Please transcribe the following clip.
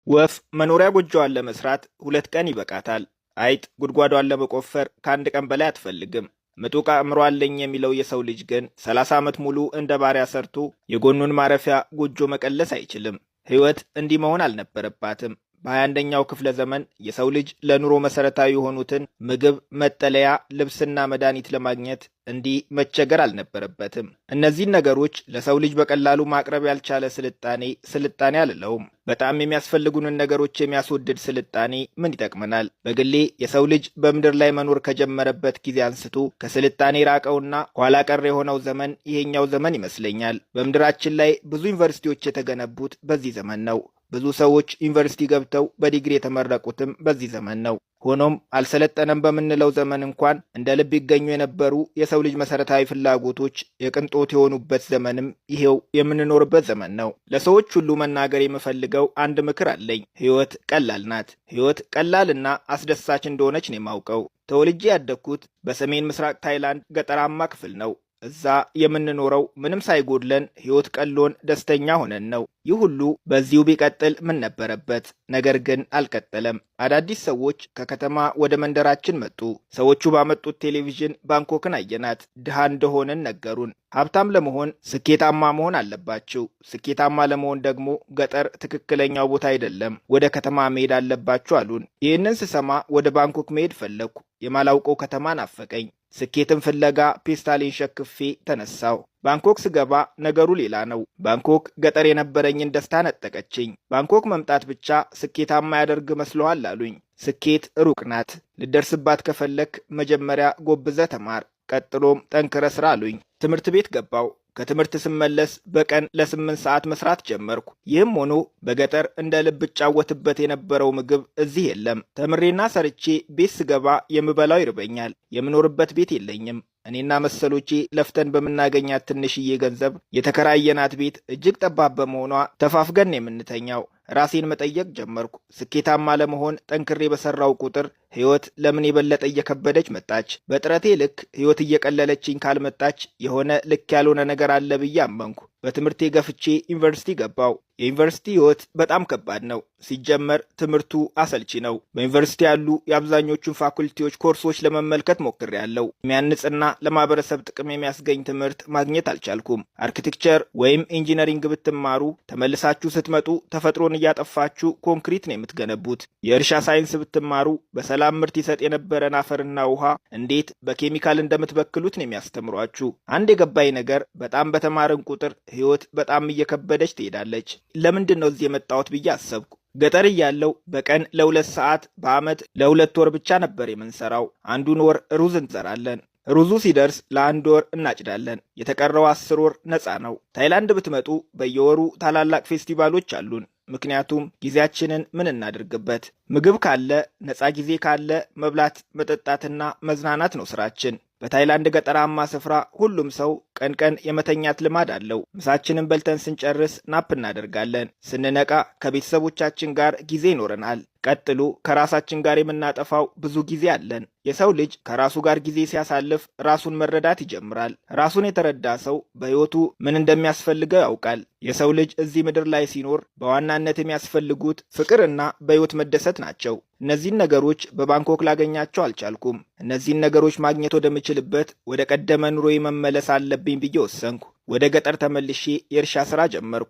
ወፍ መኖሪያ ጎጆዋን ለመስራት 2 ቀን ይበቃታል። አይጥ ጉድጓዷን ለመቆፈር ከአንድ ቀን በላይ አትፈልግም። ምጡቅ አእምሮ አለኝ የሚለው የሰው ልጅ ግን 30 ዓመት ሙሉ እንደ ባሪያ ሰርቶ የጎኑን ማረፊያ ጎጆ መቀለስ አይችልም። ሕይወት እንዲህ መሆን አልነበረባትም። በ21ኛው ክፍለ ዘመን የሰው ልጅ ለኑሮ መሠረታዊ የሆኑትን ምግብ፣ መጠለያ፣ ልብስና መድኃኒት ለማግኘት እንዲህ መቸገር አልነበረበትም። እነዚህን ነገሮች ለሰው ልጅ በቀላሉ ማቅረብ ያልቻለ ስልጣኔ ስልጣኔ አልለውም። በጣም የሚያስፈልጉንን ነገሮች የሚያስወድድ ስልጣኔ ምን ይጠቅመናል? በግሌ የሰው ልጅ በምድር ላይ መኖር ከጀመረበት ጊዜ አንስቶ ከስልጣኔ ራቀውና ኋላ ቀር የሆነው ዘመን ይሄኛው ዘመን ይመስለኛል። በምድራችን ላይ ብዙ ዩኒቨርሲቲዎች የተገነቡት በዚህ ዘመን ነው። ብዙ ሰዎች ዩኒቨርሲቲ ገብተው በዲግሪ የተመረቁትም በዚህ ዘመን ነው። ሆኖም አልሰለጠነም በምንለው ዘመን እንኳን እንደ ልብ ይገኙ የነበሩ የሰው ልጅ መሰረታዊ ፍላጎቶች የቅንጦት የሆኑበት ዘመንም ይሄው የምንኖርበት ዘመን ነው። ለሰዎች ሁሉ መናገር የምፈልገው አንድ ምክር አለኝ። ሕይወት ቀላል ናት። ሕይወት ቀላልና አስደሳች እንደሆነች ነው የማውቀው። ተወልጄ ያደግኩት በሰሜን ምስራቅ ታይላንድ ገጠራማ ክፍል ነው። እዛ የምንኖረው ምንም ሳይጎድለን፣ ሕይወት ቀሎን፣ ደስተኛ ሆነን ነው። ይህ ሁሉ በዚሁ ቢቀጥል ምን ነበረበት? ነገር ግን አልቀጠለም። አዳዲስ ሰዎች ከከተማ ወደ መንደራችን መጡ። ሰዎቹ ባመጡት ቴሌቪዥን ባንኮክን አየናት። ድሃ እንደሆንን ነገሩን። ሀብታም ለመሆን ስኬታማ መሆን አለባችሁ። ስኬታማ ለመሆን ደግሞ ገጠር ትክክለኛው ቦታ አይደለም፣ ወደ ከተማ መሄድ አለባችሁ አሉን። ይህንን ስሰማ ወደ ባንኮክ መሄድ ፈለግኩ። የማላውቀው ከተማ ናፈቀኝ። ስኬትን ፍለጋ ፔስታሌን ሸክፌ ተነሳሁ። ባንኮክ ስገባ ነገሩ ሌላ ነው። ባንኮክ ገጠር የነበረኝን ደስታ ነጠቀችኝ። ባንኮክ መምጣት ብቻ ስኬታማ ያደርግ መስሎሃል አሉኝ። ስኬት ሩቅ ናት። ልትደርስባት ከፈለክ መጀመሪያ ጎብዘህ ተማር፣ ቀጥሎም ጠንክረህ ስራ አሉኝ። ትምህርት ቤት ገባሁ። ከትምህርት ስመለስ በቀን ለ8 ሰዓት መስራት ጀመርኩ። ይህም ሆኖ በገጠር እንደ ልብ እጫወትበት የነበረው ምግብ እዚህ የለም። ተምሬና ሰርቼ ቤት ስገባ የምበላው ይርበኛል። የምኖርበት ቤት የለኝም። እኔና መሰሎቼ ለፍተን በምናገኛት ትንሽዬ ገንዘብ የተከራየናት ቤት እጅግ ጠባብ በመሆኗ ተፋፍገን ነው የምንተኛው። ራሴን መጠየቅ ጀመርኩ። ስኬታማ ለመሆን ጠንክሬ በሰራሁ ቁጥር ሕይወት ለምን የበለጠ እየከበደች መጣች? በጥረቴ ልክ ሕይወት እየቀለለችኝ ካልመጣች የሆነ ልክ ያልሆነ ነገር አለ ብዬ አመንኩ። በትምህርቴ ገፍቼ ዩኒቨርሲቲ ገባሁ። የዩኒቨርሲቲ ሕይወት በጣም ከባድ ነው። ሲጀመር ትምህርቱ አሰልቺ ነው። በዩኒቨርሲቲ ያሉ የአብዛኞቹን ፋኩልቲዎች ኮርሶች ለመመልከት ሞክሬያለሁ። የሚያንጽና ለማህበረሰብ ጥቅም የሚያስገኝ ትምህርት ማግኘት አልቻልኩም። Architecture ወይም engineering ብትማሩ ተመልሳችሁ ስትመጡ ተፈጥሮን እያጠፋችሁ ኮንክሪት ነው የምትገነቡት። የእርሻ ሳይንስ ብትማሩ በሰላም ምርት ይሰጥ የነበረን አፈርና ውሃ እንዴት በኬሚካል እንደምትበክሉት ነው የሚያስተምሯችሁ። አንድ የገባኝ ነገር በጣም በተማርን ቁጥር ህይወት በጣም እየከበደች ትሄዳለች። ለምንድን ነው እዚህ የመጣሁት ብዬ አሰብኩ። ገጠር እያለሁ በቀን ለ2 ሰዓት፣ በዓመት ለ2 ወር ብቻ ነበር የምንሰራው። አንዱን ወር ሩዝ እንዘራለን። ሩዙ ሲደርስ ለአንድ ወር እናጭዳለን። የተቀረው 10 ወር ነፃ ነው። ታይላንድ ብትመጡ በየወሩ ታላላቅ ፌስቲቫሎች አሉን። ምክንያቱም ጊዜያችንን ምን እናድርግበት? ምግብ ካለ፣ ነፃ ጊዜ ካለ መብላት፣ መጠጣትና መዝናናት ነው ስራችን። በታይላንድ ገጠራማ ስፍራ ሁሉም ሰው ቀን ቀን የመተኛት ልማድ አለው። ምሳችንን በልተን ስንጨርስ nap እናደርጋለን። ስንነቃ ከቤተሰቦቻችን ጋር ጊዜ ይኖረናል። ቀጥሎ ከራሳችን ጋር የምናጠፋው ብዙ ጊዜ አለን። የሰው ልጅ ከራሱ ጋር ጊዜ ሲያሳልፍ ራሱን መረዳት ይጀምራል። ራሱን የተረዳ ሰው በሕይወቱ ምን እንደሚያስፈልገው ያውቃል። የሰው ልጅ እዚህ ምድር ላይ ሲኖር በዋናነት የሚያስፈልጉት ፍቅርና በሕይወት መደሰት ናቸው። እነዚህን ነገሮች በባንኮክ ላገኛቸው አልቻልኩም። እነዚህን ነገሮች ማግኘት ወደምችልበት ወደ ቀደመ ኑሮዬ መመለስ አለብኝ ብዬ ወሰንኩ። ወደ ገጠር ተመልሼ የእርሻ ሥራ ጀመርኩ።